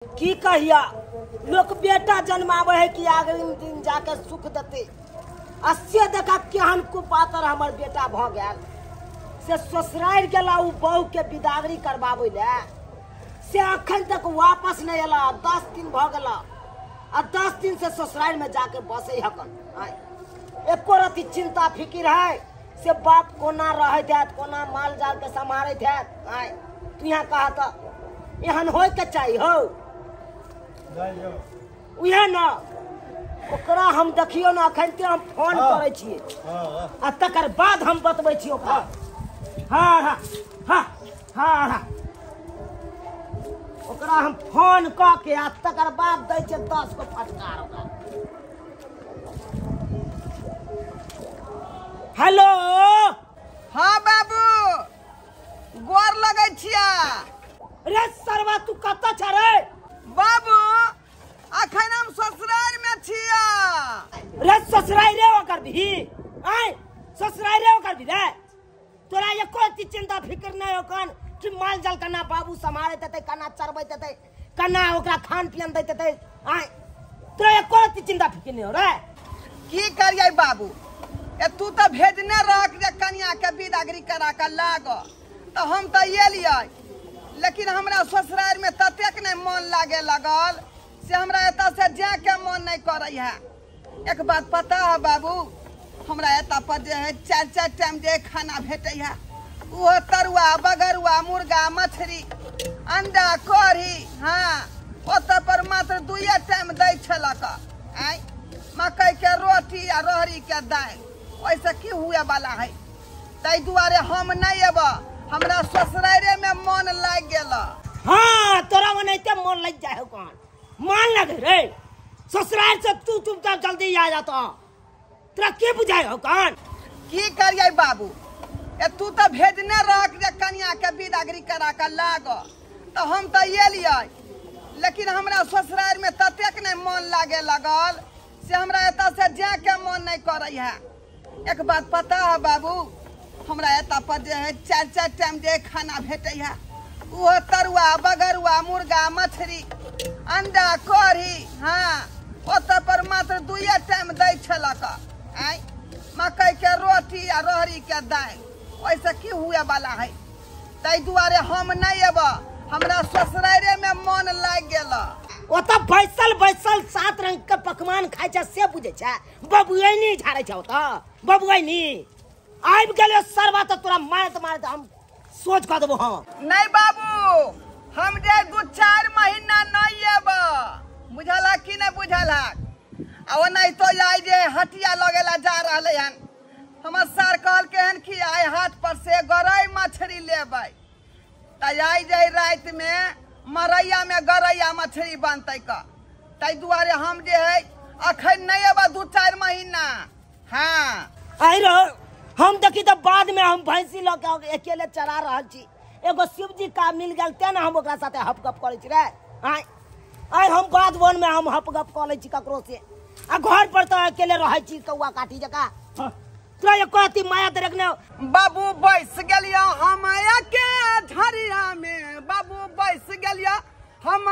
की कहिया लोक बेटा जन्मावे है कि अग्रिम दिन जाके सुख देते। अस्से देखा केहन कुपातर हमर बेटा भ गेल से ससुरारि गेला उ बहू के बिदागरी करबाबै ले से अखन तक वापस नहीं अला। 10 दिन भ गेला आ 10 दिन से ससुरारि में जाके बसे हकन। एको रति चिंता फिकिर है से बाप कोना रहैत हैत, कोना माल जाल के सम्हारैत हैत। तू यहाँ कहा त एहन होय के चाही हो उहे न ओकरा हम देखियो न अखन ते हम फोन करै छियै आ तकर बाद हम बतबै छियै ओकरा। हाँ हाँ हाँ हाँ हाँ ओकरा हम फोन क के आ तकर बाद दै छियै 10 गो फटकार ओकरा। हेलो। हाँ बाबू गोर लगै छिया। रे सरवा तू कतऽ छ रे? बाबू अखन हम ससुरारि में छिया। रे ससुरारि रे ओकर भी आय ससुरारि रे ओकर भी रे तोरा एको चिंता फिक्र नहीं होकन कि माल जाल कना बाबू सम्हारैत हेतै, कना चरबैत हेतै, कना ओकरा खान पियन दैत हेतै। आय तोरा एको चिंता फिक्र नहीं हो रे? की करियै बाबू, ए तू तऽ भेजने रहक जे कनिया के बिदागरी करा के लाग तऽ हम तऽ एलियै, लेकिन हमरा ससुरारि में ततेक नहीं मन लागे लगल से हमरा एतऽ से जाय के मन नहीं करे है। एक बात पता है बाबू, हमरा एतऽ पर जे है 4-4 टाइम जे खाना भेटै है उहो तरुआ बगरुआ मुर्गा मछली अंडा कढ़ी। हाँ ओतऽ पर मात्र 2 टाइम दै छलक आँय, मकई के रोटी आ रहरी के दालि। ओहिसँ की हुए वाला है, ताहि दुआरे हम नहीं एब, हमरा ससुरारे में मन लागि गेल। हाँ तोरा ओनाहिते मन लागि जाइ हौ। कौन मन लगे रे ससुरार से तू चुपचाप जल्दी आ जाता, तोरा के बुझाइ हौ? कौन की करियै बाबू, ए तू तऽ भेजने रहक जे कनिया के बिदागरी करा के लाग तऽ हम तऽ एलियै, लेकिन हमरा ससुरारि में ततेक नहीं मन लागे लगल से हमरा एतऽ से जाय के मन नहीं करे है। एक बात पता है बाबू, हमरा एतऽ पर जे है 4-4 टाइम जे खाना भेटै है उहो तरुआ बगरुआ मुर्गा मछली अंडा कढ़ी। हाँ ओतऽ पर मात्र 2 टाइम दै छलक आँय, मकई के रोटी आ रहरी के दालि। ओहिसँ की हुए वाला है, ताहि दुआरे हम नहीं एब, हमरा ससुरारे में मन लागि गेल। ओतऽ बैसल बैसल 7 रंग के पकवान खाइ छै से बुझै छै, बबुआइनी झाड़ै छै ओतऽ बबुआइनी। आबि गेलै सरवा तऽ तोरा मारैत मारैत हम सोच कऽ देबो। हम नहीं बाबू, हम जे 2-4 महीना नहीं एब, बुझल कि नहीं बुझल? आ ओनाहितो आइ जे हटिया लगेला जा रहलै हन, हमर सर कहलकै हन कि आइ हाट पर से गरई मछली लेबै तऽ आइ जे रातिमे मरैया में गरैया मछली बनतै क, ताहि दुआरे हम जे है अखन नहीं एब 2-4 महीना। हाँ आइ रहो हम देखी तऽ बाद में हम भैंसी लऽ के अकेले चरा रहल छी, एगो शिवजी का मिल गेल तें ने हम ओकरा साथे हपगप करै छी रे। आइ आइ हम बाद वन में हम हपगप कऽ लै छी ककरो से, आ घर पर तऽ अकेले रहै छी कौआ काठी जकाँ। तोरा एको अथी माया दरक ने। बाबू बैस गेलिया हम के झरिया में, बाबू बैस गेलिया हम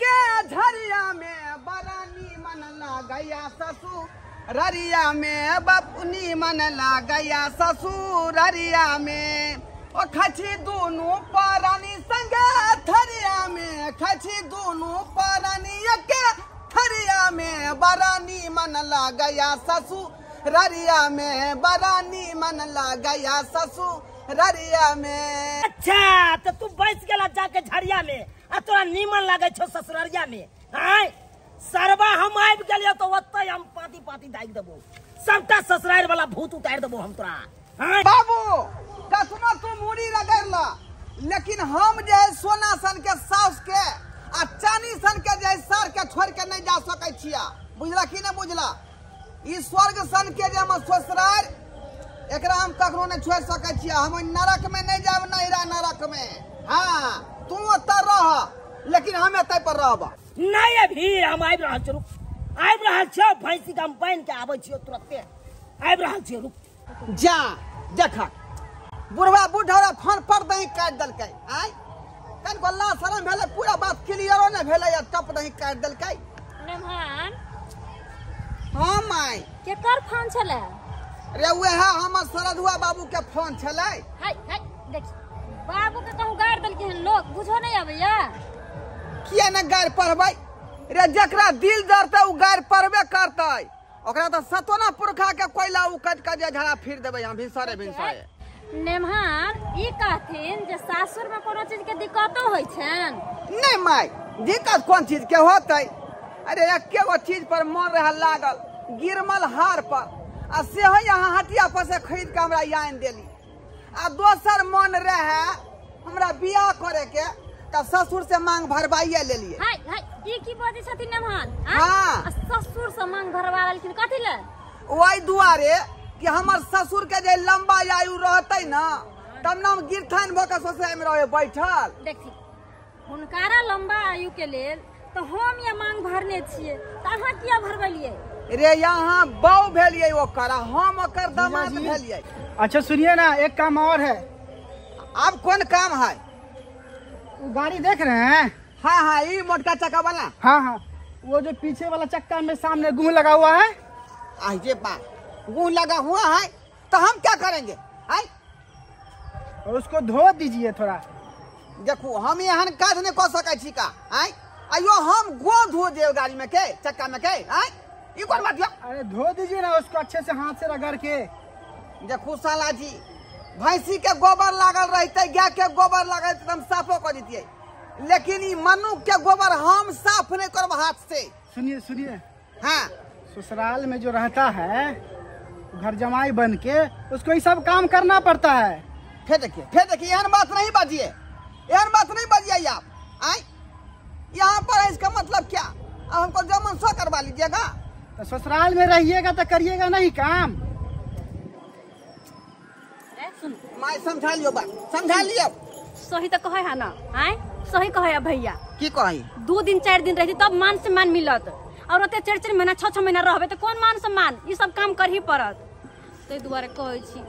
के झरिया में, बड़ा नीमन लागैया ससुररिया में, बाबू नीमन लागैया ससुररिया में, ओ खची दुनू परानी संगे थरिया में, खची दुनू परानी के थरिया में, बड़ा नीमन लागैया ससुररिया में, बड़ा नीमन लागैया ससुररिया में। अच्छा तो तू बैस गेला जाके झरिया में आ तोरा नीमन लागै छौ ससुररिया में। आय सरवा हम आबि गेलियो तो ओतै हम पाती पाती दागि देबो, सबटा ससुरारि वाला भूत उतारि देबो हम तोरा। बाबू कखनो तू मूड़ी रगड़ल, लेकिन हम जे है सोना सन के साउस के आ चानी सन के जे सर के छोड़ के नहीं जा सकै छिया, बुझला कि नहीं बुझला? ई स्वर्ग सन के जे हमर ससुरारि एकरा हम कखनो नहीं छोड़ सकै छिया, हम नरक में नहीं जाब, नैरा नरक में। हाँ तू ओतऽ रह, लेकिन हम एतै पर रहब नहीं। अभी हम आबि रहल छी, रुक आबि रहल छियौ, भैंसी के हम बान्हि के आबै छियौ तुरते, आबि रहल छियौ रुक जा। देख बुढ़वा बुढ़ौरा फोन पर दही काटि देलकै। आँय कनिको लाज शरम भेलै, पूरा बात क्लियरो नहि भेलै आ टप दही काटि देलकै। नेमहान। हाँ माय। केकर फोन छलै? रे उएह हमर शरदुआ बाबू के फोन छलै। हाय हाय देखी बाबू के कहूँ गारि देलकै हन लोग, बुझो नहीं आबैया। किया ने गारि पढ़बै रे, जकरा दिल जरतै उ गारि पढ़बे करतै। ओकरा तऽ सतोना पुरखा के कोयला उ कटि कऽ जे झड़ा फिर देबै हम भिनसरे भिनसरे। नेमहान ई कहथिन जे सासुर में कोनो चीज के दिक्कतो होइ छनि? नहीं माय, दिक्कत कोन चीज के होतै? अरे एके गो चीज पर मन रहे लागल, गिरमल हार पर, आ सेहो यहाँ हटिया पर से खरीद के हमरा आनि देली। आ दोसर मन रहे हमरा बियाह करे के, तऽ ससुर से मांग भरवाइए लेलिए। हाय हाय ई की बजै छथिन नेमहान? हाँ। ससुर से मांग भरवा लेलखिन कथी ले? ओहि दुआरे कि हमर ससुर के जे लंबा आयु रहतै ना तब ना हम गिरथान भऽ के ससुराल में रहे बैठल। देखी हुनकारा लंबा आयु के लेल तो हम या मांग भरने छियै, तऽ अहाँ किया भरबलियै? रे यहाँ बहू भेलियै ओकर, हम ओकर दामाद भेलियै। अच्छा सुनिए ना, एक काम और है। अब कौन काम है? वो गाड़ी देख रहे हैं? हाँ हाँ, ये मोटका चक्का वाला। हाँ हाँ, वो जो पीछे वाला चक्का में सामने गुह लगा हुआ है। आइए बा, गुह लगा हुआ है तो हम क्या करेंगे? आय और उसको धो दीजिए थोड़ा। देखो हम एहन काज नहीं कर सकै छी का। आय आयो हम गो धो देव गाड़ी में के चक्का में के। आय ई कोन बात यो? अरे धो दीजिए ना उसको अच्छे से हाथ से रगड़ के। देखो साला जी, भैंसी के गोबर लागल रहते, गाय के गोबर लागल तो हम साफो कर दितियै, लेकिन ई मनुख के गोबर हम साफ नहीं करब हाथ से। सुनिए सुनिए। हाँ। ससुराल में जो रहता है घर जमाई बन के, उसको ये सब काम करना पड़ता है। फिर देखिए फिर देखिए, एहन बात नहीं बाजिए, एहन बात नहीं बाजिए आप। आए यहाँ पर है, इसका मतलब क्या? अब हमको जो मन सो करवा लीजिएगा। तो ससुराल में रहिएगा तो करिएगा नहीं काम। माय समझा लियो बात, समझा लियो। सही तो कहे है ना? आए सही कहे है भैया। की कही? 2 दिन 4 दिन रही तब मान सम्मान मिलत, और ओते 4 4 महीना 6 6 महीना रहबे तो कौन मान सम्मान? ई सब काम करही पड़त। ताहि दुआरे कहै छी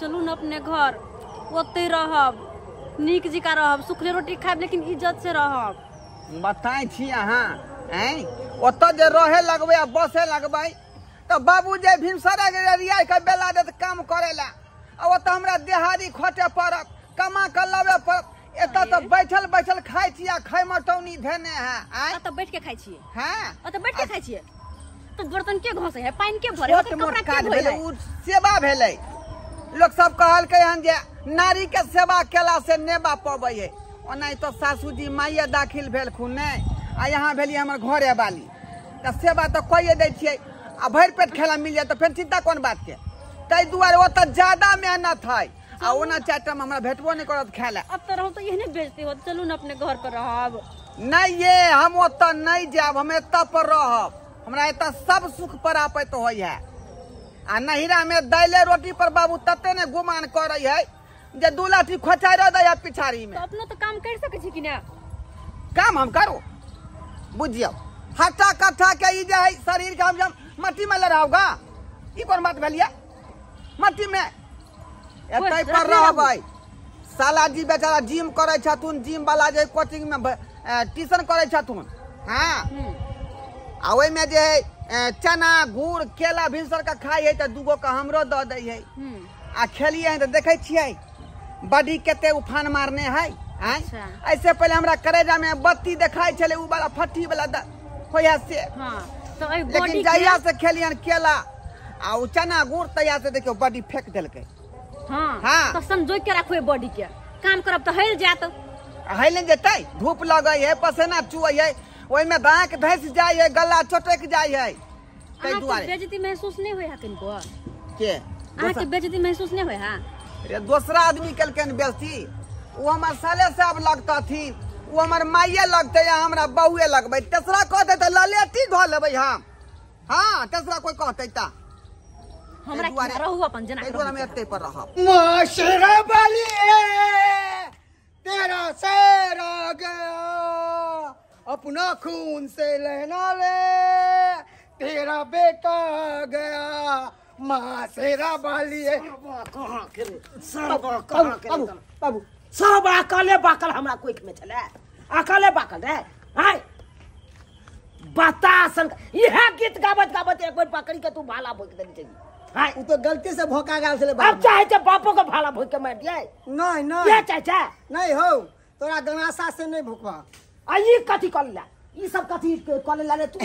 चलू न अपने घर, ओते रहब, नीक जिका रहब, सुखले रोटी खायब लेकिन इज्जत से रहब। बताइ छी अहाँ ऐं ओतऽ जे रहे लगबै आ बसे लगबै तऽ बाबू जे भिनसरे रियाइ के बेला देत काम करे ला, आ ओतऽ हमरा देहारी खटे पड़त, कमा के लबे पड़त। एतऽ तऽ बैठल बैठल खाइ छी आ खाइ मटौनी धेने है। आँय ओतऽ बैठ के खाइ छियै? हाँ ओतऽ बैठ के खाइ छियै तऽ बर्तन के घसै है, पानि के भरै है, कपड़ा के धोइ है? उ सेवा भेलै। लोक सब कहलकै हन जे नारी के सेवा केला से नेबा पबै है। ओनाहि तो सासूजी माइये दाखिल भेलखुन नहि, आ यहाँ भेलियै हमर घरे वाली, तऽ सेवा तऽ कइए दै छियै आ भरि पेट खेला मिल जाय तऽ फेर चिंता कोन बात के। ताहि दुआरे ओतऽ ज्यादा मेहनत है आ ओना 4 टाइम हमरा भेटबो नहि करत खाय लए। अब तऽ रहू तऽ एहने बेइज्जती होत, चलू न अपने घर पर रहब। नहि ये हम ओतऽ नहि जायब, हम एतऽ पर रहब, हमरा एतऽ सब सुख प्राप्त होइ है। आ नहिरा में दाइले रोटी पर बाबू तते ने गुमान करै है जे 2 लाठी खोचारि दै है पिछाड़ी में। तो अपनो तो काम कर सकै छी कि ना? काम हम करू बुझियौ, हट्टा कट्ठा के ई जे है शरीर के हम मट्टी में लड़ाऊगा, ई कोन बात भेलियै? मट्टी में एतै पर रहबै। साला जी बेचारा जिम करै छथुन, जिम वाला जे कोचिंग में ट्यूशन करै छथुन। हाँ आ ओहिमे जे है चना गुड़ केला भिनसर के खाइ है तऽ 2 गो के हमरो दऽ दै है। आ खेलियै है तऽ देखै छियै बॉडी कते उफान मारने है। ऐसे पहले हमरा करेजा में बत्ती देखाइ छलै, उ वाला फट्टी वाला होइ है से। हाँ, तो लेकिन जहिया से खेलियन केला आ उ चना गुड़ तहिया से देखियौ बॉडी फेंक देलकै। हाँ, हाँ। तो संजोग के राखू बॉडी के, काम करब तऽ हेल जायत। हेल नहि जेतै, धूप लगै है, पसेना चुअै है, ओहिमे दाँक धसि जाइ है, गला चटकि जाइ है। ताहि दुआरे बेइज्जती महसूस नहि होइ है किनको? के अहाँके बेइज्जती महसूस नहि होइ है? रे दोसरा आदमी केलकनि बेइज्जती, ओ हमर साले साहब लगतथिन, ओ हमर माइये लगतै या हमरा बहुए लगबै। तेसरा कहतै तऽ ललेटी धऽ लेबै हम। हाँ तेसरा कोइ कहतै तऽ हमरा रहू अपन जना हम एतै पर रहब। तेरा शेर आ गया, अपना खून से लेना ले, तेरा बेटा आ गया, माँ शेरा वाली। कहाँ के रे सरबा, कहाँ के? बाबू बाबू सब अकले बाकल हमरा कोख में छले, अकले बाकल रे। आय बतासन इहे गीत गाबत गाबत एक बेर पकड़ी के तू भाला भोक देने छली। हाय उ तो गलती से भोका गेल छले। अब चाहे छै बापो के भाला भोक के मारि दियै। नहीं नहीं के चाहे छै? नहीं हो, तोरा गनासा से नहीं भोकवा। आ ई कथी कर ला, ई सब कथी कर ला रे तू?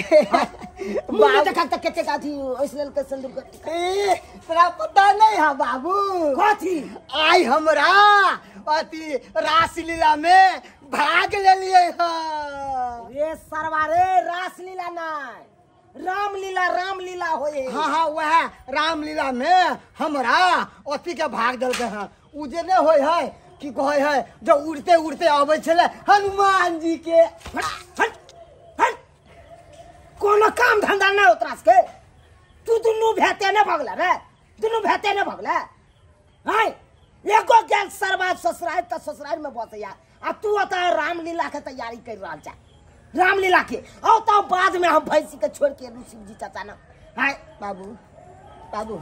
मुंह देखा त केते कथी ओइस लेल के सिंदूर के। ए तोरा पता नहीं है बाबू कथी? आई हमरा अथी रासलीला में भाग ले लिए हाँ। रे सरवा रे, रासलीला नहीं, रामलीला, रामलीला होए। हाँ हाँ वह रामलीला में हमरा अथी के भाग दल के हाँ। उ जे नहीं होय है की कहे है जो उड़ते उड़ते आबै छले हनुमान जी के। हट हट, कोनो काम धंधा नहीं उतरास के। तू दुनू भेते ने भगला रे, दुनू भेते ने भगला। हाय एगो गेल सरवा ससुराल त ससुराल में बसैया, आ तू ओतऽ रामलीला के तैयारी कर रहल छ रामलीला के। औ तो बाद में हम भैंसी के छोड़ के शिव जी चाचा ना। हाय बाबू, बाबू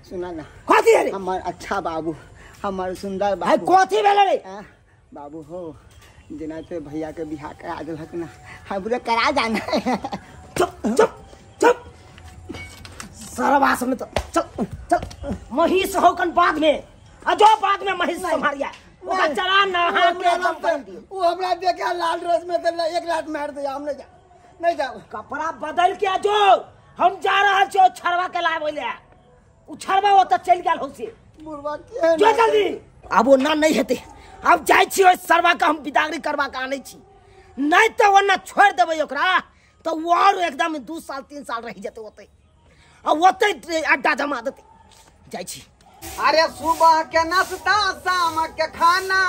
सुना ना कथी रे? हमार अच्छा बाबू, हमार सुंदर बाबू। कथी भेल रे? बाबू हो जेना ते भैया के बियाह करा देलक ना, हमरो करा जाना। चुप चुप चुप सरवा में तो चल चल महिष हो कन बाद में, आ जो बाद में महिष संभारिया ओका चला नहा के एकदम कर दियो। उ हमरा देखे लाल ड्रेस में त एक लात मार दे। हम नहीं जा, नहीं जाओ। कपड़ा बदल के आ जो, हम जा रहल छियो छड़वा के लाबे ले। उ छड़वा ओत चल गेल हो से बुढ़वा के जो जल्दी। अब ओ ना नहीं हेतै, अब जाइ छी ओइ सरवा के हम बिदागरी करवा के आनै छी, नहीं त ओना छोड़ देबै ओकरा त उ और एकदम 2 साल 3 साल रहि जेतै ओतै, आ ओतै अड्डा जमा देतै। जाइ छी। अरे सुबह के नाश्ता शाम के खाना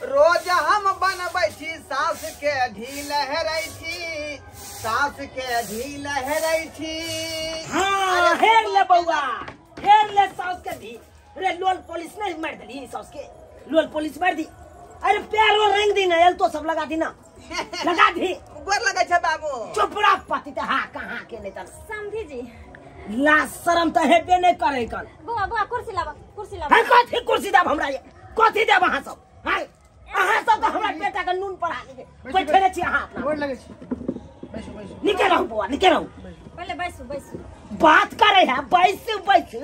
रोज हम बनबै छी, सास के ढील हेरै छी, सास के ढील हेरै छी। हाँ हेर ले बौआ, हेर ले सास के ढील। अरे लोल पुलिस नहीं मार देली सास के, लोल पुलिस मार दी। अरे पैरो रंग दी ना, एल तो सब लगा दी ना, लगा दी। गोर लगै छै बाबू। चुप रह पति त हाँ कहाँ के नहीं तन। समझी जी ला शरम त हेबे नहीं करे कल। बुआ बुआ कुर्सी लावा, कुर्सी लावा। हां कथी कुर्सी देब हमरा, कथी देब अहाँ सब? हां अहाँ सब त हमरा बेटा के नून पढ़ा के बैठले छी अहाँ अपना। गोर लगै छी। बैसू बैसू, निके रहू बुआ, निके रहू। पहले बैसू बैसू, बात करे है बैसू बैसू।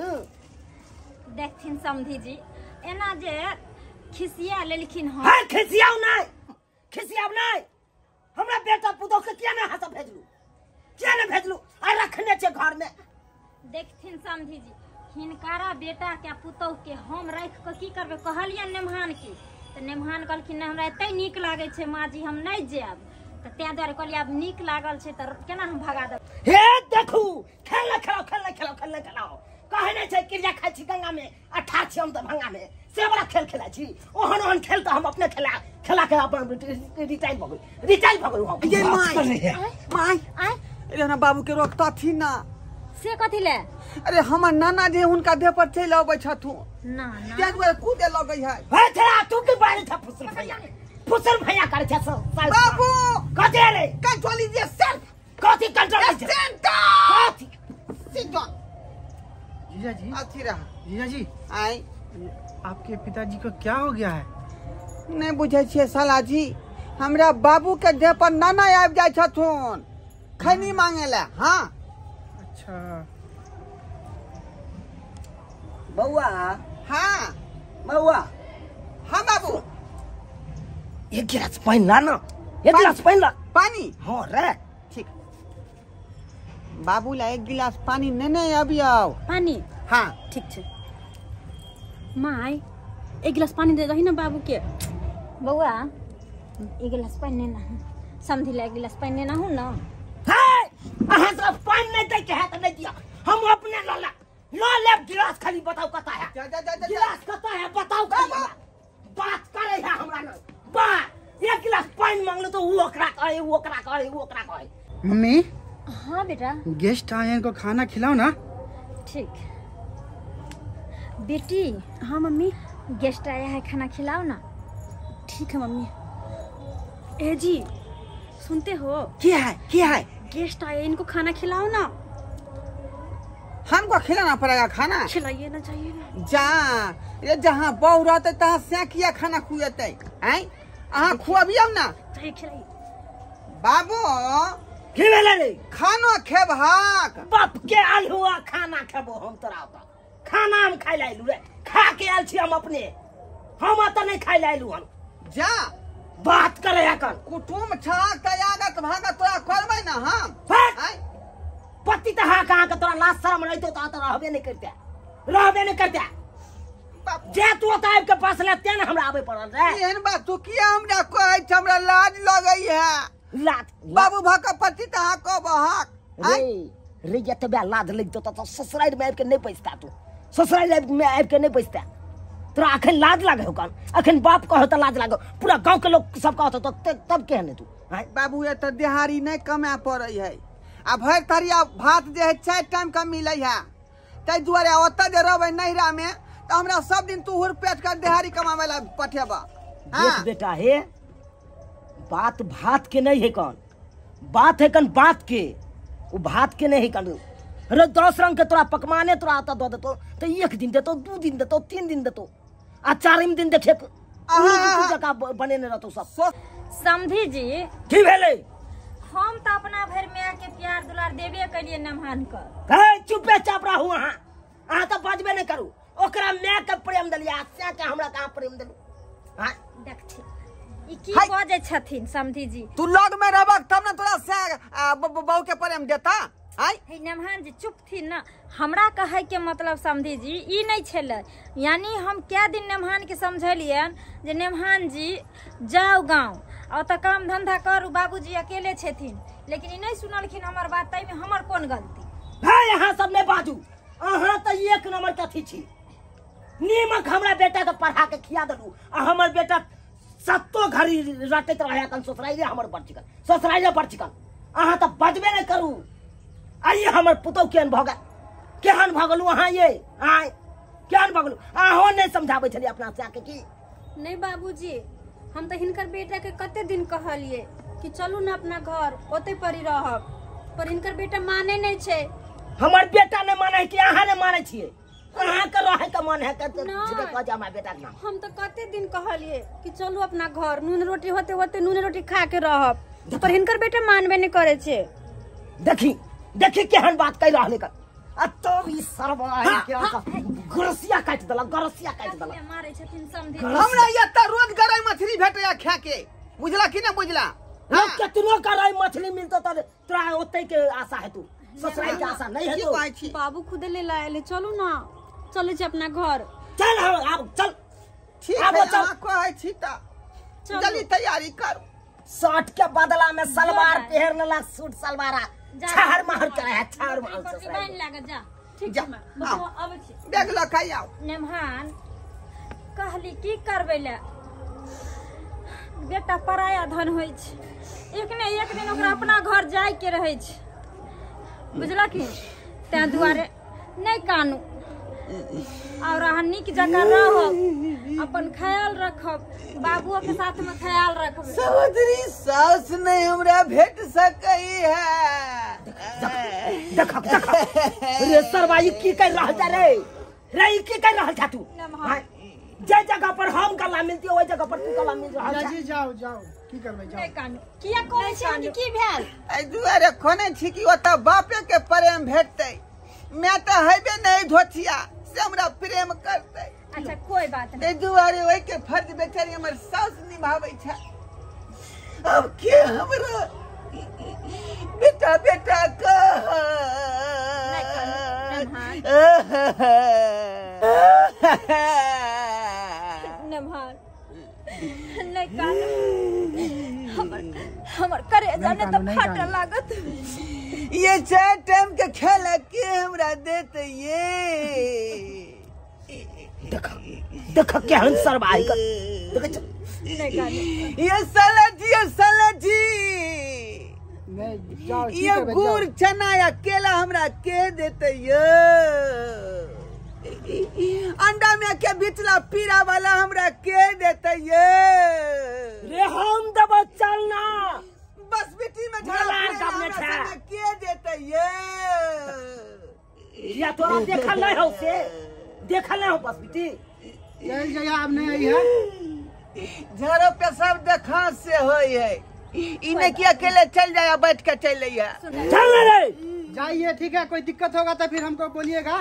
देखथिन समधी जी एना जे खिसिया लेलखिन हँ। हां खिसियाउ नहीं, खिसियाउ नहीं। हमरा बेटा पुतोह के किया नहीं अहाँ सब भेजलू, किया नहीं भेजलू? आ रखने छे घर में। देखथिन समधी जी हिनकारा बेटा के पुतोह के हम राखि कऽ की करबै? कहलियनि नेमहान के तऽ नेमहान कहलखिन नहि हमरा एते नीक लागै छै माँ जी, हम नहि जायब। तऽ ताहि दुआरे कहलियै आब नीक लागल छै तऽ केना हम भगा देब। हे देखू खेल नहि खेलाउ, खेल नहि खेलाउ, खेल नहि खेलाउ। कहै नहि छै क्रिया खाइ छी गंगा में आ ठाढ़ छी हम दरभंगा में, से बड़ा खेल खेलाइ छी। ओहन ओहन खेल तऽ हम अपने खेला खेला के अपन रिटायर भऽ गेल, रिटायर भऽ गेल हम। ये my my अरे हमरा बाबू के रोकतथिन ना। से कथी ले? अरे हमर नाना जी हुनका देह पर चलि अबै छथुन ना ना, ताहि दुआरे कूदे लगै है। हे छड़ा तू की बाजै छ? फुसल भैया, फुसल भैया करै छ सब। बाबू कथी रे? Control is yourself. कथी कंट्रोल is? कथी? Sit down. जीजा जी अथी रहा। जीजा जी आई आपके पिताजी को क्या हो गया है? नहीं बुझै छियै साला जी, हमरा बाबू के देह पर नाना आबि जाइ छथुन खैनी मांगे ला। हाँ अच्छा बउआ। हाँ बउआ। हाँ बाबू एक गिलास पानी ला ना, एक गिलास पानी ला। पानी? हाँ रे ठीक। बाबू ला एक गिलास पानी नेने अभी आओ। पानी? हाँ ठीक छै। माय एक गिलास पानी दे दही ना बाबू के। बउआ एक गिलास पानी नेना, समझी ला एक गिलास पानी नेना हूँ ना। अहाँ सब पानी नहीं दै के है त नहीं दिया, हम अपने ल ले ल लेब गिलास। खाली बताओ कता है जा जा जा गिलास, कता है बताओ खाली। बात करे है हमरा न बा, एक गिलास पानी मांगलो तो उ ओकरा कहे, उ ओकरा कहे, उ ओकरा कहे। मम्मी। हाँ बेटा। गेस्ट आए हैं, इनको खाना खिलाओ ना। ठीक बेटी। हाँ मम्मी। गेस्ट आया है, खाना खिलाओ ना। ठीक है मम्मी। ए जी सुनते हो? क्या है क्या है? गेस्ट आए, इनको खाना खिलाओ ना। हमको खिलाना पड़ेगा खाना। खिलाइए ना, चाहिए ना। जा ये जहाँ बहू रहते तहाँ सेकिया खाना खुएते हैं, अहाँ खुआबियौ ना। चाहिए खिलाइए। बाबू की भेलै रे? खाना खेबहक? बाप के आयल हुआ खाना खेबो हम तोरा ओतऽ। खाना हम खाइ लए अयलू रे, खा के आयल छी हम अपने, हम ओतऽ नहि खाइ लए अयलू हन। जा बात करे एखन। कुटुम छहक तऽ आगत भागत तोरा करबै ना हम। पति तऽ हाँ कहाँ के तोरा लाज शरम रहितो तऽ ओतऽ रहबे नहि करिते, रहबे नहि करिते। जे तू ओतऽ आबि के बसले तें ने हमरा आबै पड़ल रे। एहन बात तू किया हमरा कहै छ? हमरा लाज लगै है। लाज बाबू भक पति तऽ हाँ कहबहक। रे रे एतबे लाज लगितो तऽ ससुरारि मे आबि के नहि बैसता तू, ससुरारि मे आबि के नहि बैसता। तोरा अखन लाज लागे हो कन? अखन बाप कहो तऽ लाज लागे, पूरा गाँव के लोग सब कहतो तब केहन है तू? बाबू एतऽ देहारी नहि कमाए पड़ै है, आ भरि थरिया भात जे है 4 टाइम के मिलै है, ताहि दुआरे ओतऽ जे रहबै नैहरा मे तऽ हमरा सब दिन तू हुर पेट के देहारी कमाबै ला पठेबह। देख बेटा हे, बात भात के नहीं है कौन, बात है कन बात के, वो भात के नहीं है कन। रे 10 रंग के तोरा पकवाने तोरा आता दऽ देतो तो 1 दिन देतो, 2 दिन देतो, 3 दिन देतो, आ 4 दिन देखे जका बनेने रहतो सब। समधी जी की भेलै? हम तो अपना भरि माय के प्यार दुलार देबे कलिए नमहान कर। हे चुपे चाप रहू अहाँ, अहाँ तऽ बजबे नहि करू। ओकरा माय के प्रेम देलियै आ से के हमरा कहाँ प्रेम देलू? हाँ देखथिन ई की बजै छथिन समधी जी। तू लग में रहबक तब ना तोरा से बहू के प्रेम देता। आय हे नमहान जी चुप थी ना। हमरा कहै के मतलब समधी जी ई नहीं छलै, यानी हम कै दिन नमहान के समझलियन जे नमहान जी जाओ गाँव और तऽ काम धंधा करू, बाबूजी अकेले छथिन, लेकिन ई नहीं सुनलखिन हमर बात, ताहिमे हमर कोन गलती? हे अहाँ सब नहि बाजू, अहाँ तऽ 1 नंबर के अथी छी। नीमक हमरा बेटा के पढ़ा के खिया देलू आ हमर बेटा 7 घड़ी रटैत रहै कन ससुराइरे हमर बड़ चिकन, ससुराइरे बड़ चिकन। अहाँ तऽ बजबे नहि करू। आइए हमर पुतहु केहन भऽ गेल, केहन भऽ गेलू अहाँ ये? आँय केहन भऽ गेलू? अहाँ नहि समझाबै छलियै अपना से की? नहि बाबूजी, हम तऽ हिनकर बेटा के कते दिन कहलिए कि चलू ना अपना घर, ओते परी रहब, पर हिनकर बेटा माने नहीं छै। हमर बेटा नहि माने कि अहाँ नहि मानै छियै? अहाँ के रहै के मन है के हमरा बेटा के नाम। हम तऽ कते दिन कहलिए कि चलू अपना घर, नून रोटी होते होते नून रोटी खा के रहब, पर हिनकर बेटा मानबे नहीं करे छै। देखी देखी केहन बात कहि रहलै कर। आ तब ई सरवा के गरसिया काटि देलक, गरसिया काटि देलक। मारै छथिन समधी। हमरा एतऽ रोज गरई मछली भेटैया खाए के, बुझला कि ना बुझला? लोग केतनो गरई मछली मिलतो तऽ तोरा ओतै के आशा हेतु, ससुराल के आशा नहीं हेतु। बाबू खुदे ले आएले, चलू ना चलै छी अपना घर। चल आब चल। ठीक है अहाँ कहै छी तऽ जल्दी तैयारी करू। शर्ट के बदला में सलवार पहिर लेलक, सूट सलवारा छहर महर करे है, छहर महर ससुराल लागत। जा ठीक छै बाबू आबै छी, बैग लऽ के आउ। नेमहान कहली की करबै ले, बेटा पराया धन होइ छै, एक ने एक दिन ओकरा अपना घर जाय के रहै छै, बुझलखिन? तें दुआरे नहि कानू और अहाँ नीक जकाँ रहब, अपन ख्याल रखब, बाबुओ के साथ में ख्याल रखब। सहोदरी सास नहीं हमरा भेट सकै है। देख देख रे सरवा ई की कर रहल छ रे? रे ई की कर रहल छ तू? जे जगह पर हम गला मिलती ओहि जगह पर तू गला मिल रहल छ। जी जाओ जाओ, की करबै जाओ। नहि कानू, किया कहै छी अहाँ की भेल? एहि दुआरे खोने छी कि ओतऽ बापे के प्रेम भेटतै, मैं तऽ हेबे नहीं धोथिया से हमरा प्रेम करतै। अच्छा कोई बात नहीं, एहि दुआरे ओहि के फर्ज बेचारी हमर सास निभाबै छै। अब के हमरा बेटा बेटा कह। नमहान नहीं कानू, हमर हमर करेजा ने तऽ फाटऽ लागत। ये 4 टाइम के खेल के हमरा देते ये। देख देख केहन सरवाही कर, देख ये साला जी, ये साला जी नहीं जाओ, ये गुड़ चना या केला हमरा के देते ये? अंडा में के बिचला पीरा वाला हमरा के देते ये? रे हम देबो चलना, बस बेटी में झगड़ा के देते ये? किया तोरा देखल नहीं हो से देखल नहीं हो बस बेटी चल जाइए अब नहीं आई है झाड़ो पेशाब देखा से होई है इने की अकेले चल जाया बैठ के चल आइया चल रे जाइए ठीक है कोई दिक्कत होगा तो फिर हमको बोलिएगा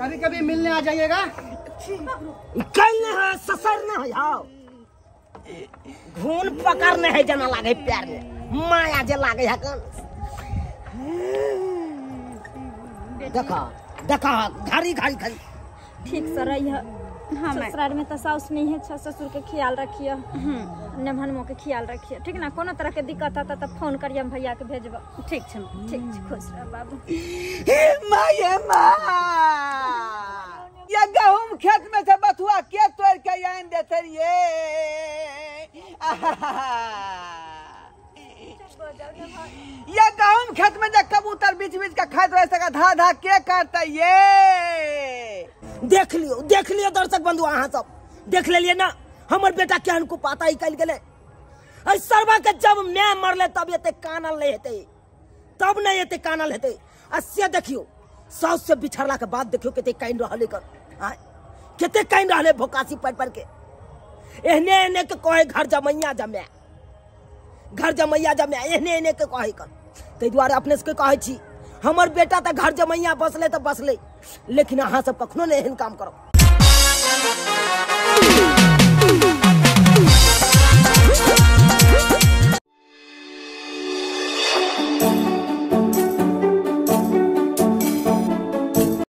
कभी कभी मिलने आ जाइएगा कल न है ससुर न है आओ घून पकड़ने है जना लागे प्यार में माया जे लागे है कन देखा देखा घड़ी घड़ी घड़ी ठीक से रही है। हाँ ससुराल में तो साउस नहीं है, ससुर के ख्याल रखिए, नेमहनमो के ख्याल रखिए, ठीक ना? कोनो तरह के दिक्कत आता तब फोन करिए, हम भैया के भेजब। ठीक छै, ठीक छै, खुश रह बाबू। हे माँ, माँ ये गहूम खेत में से बथुआ के तोड़ के आन देते ये। ये गहूम खेत में जब कबूतर बीच बीच का खाते रह सका धा धा के करता ये। देख लियो, देख लियो दर्शक बंधु, अहाँ सब देख ले ना हमर बेटा केहन को पाता ही कल गेले। अरे सरवा के जब मैं मरले तब एते कानल नहीं हेतै, तब नहीं एते कानल हेतै। आ से देखियो साउस से बिछड़ला के बाद देखियो कते काइन रहले कर, कते काइन रहले भोकासी पर पर के। एहने एहने के कहे घर जमैया जमे, घर जमैया जमे, एहने एहने के कहे कर। ताहि दुआरे अपने सबके कहै छी हमर बेटा तऽ घर जमैया बसले तऽ बसले, लेकिन अहाँ सब कखनो नहि एहन काम करब।